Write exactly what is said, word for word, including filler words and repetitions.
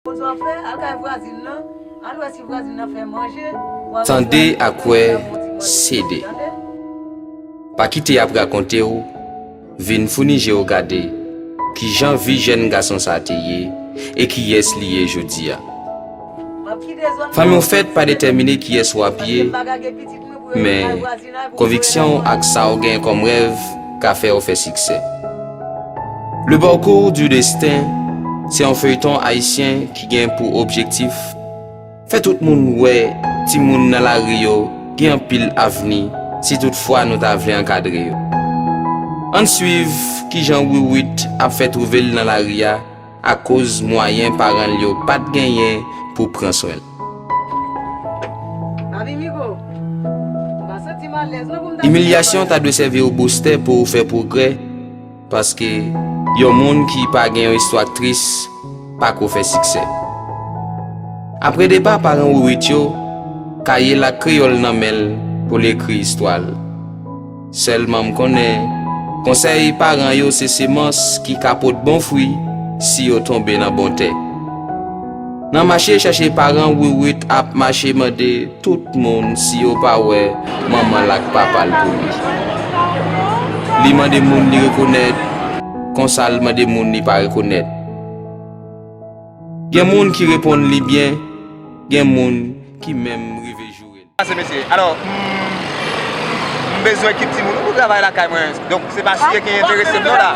Koze w ap fè, al kay vwazin nan, al wè si vwazin nan fè manje. Tande ak wè, sede. Pa kite y ap rakonte w, vin founi je w gade kijan vi jèn gason sa a te ye e kiyès li ye jodi a. Fanmi w fèt pa detèmine kiyès w ap ye, men konviksyon w ak sa w gen kòm rèv ka fè w fè siksè. Le Parcours du Destin se yon feyton ayisyen ki gen pou objektif fè tout moun wè timoun nan lari yo gen anpil avni si toutfwa nou ta vle ankadre yo. Ann swiv kijan Wiwit ap fè twouve l nan lari a akoz mwayen paran l yo pa t genyen pou pran swen l. Imilyasyon ta dwe sèvi w boustè pou w fè pwogrè, paske yon moun ki pa gen yon istwa tris pa ko fè siksè. Apre depa paran Wiwit yo, kaye l ak kreyòl nan men l pou l ekri istwa l. Sèlman m konnen, konsèy paran yo se semans ki ka pot bon fwi si yo tonbe nan bon tè. Nan mache chache paran Wiwit ap mache mande tout moun si yo pa wè manman l ak papa l pou li. Li mande moun li rekonèt, konsa l mande moun li pa rekonèt. Gen moun ki reponn li byen, gen moun ki menm rive joure l. Pase mesye. Alò, m, m bezwen kit timoun pou travay lakay mwen. Donk, se pa sijè ki enterese m non la.